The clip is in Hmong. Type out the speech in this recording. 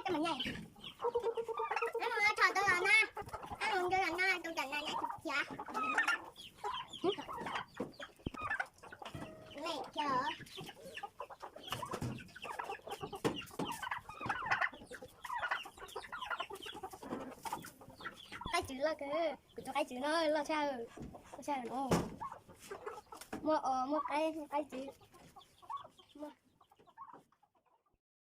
Mus nyaim. Ab, mus tho tus los no. Ab, mus ntu los no, tus tam no nyaim tus khiav. Qaib tswv loj kawg, kuv tus qaib tswv no loj tshaj, loj tshaj no. Muaj os, muaj qaib, muaj qaib tswv.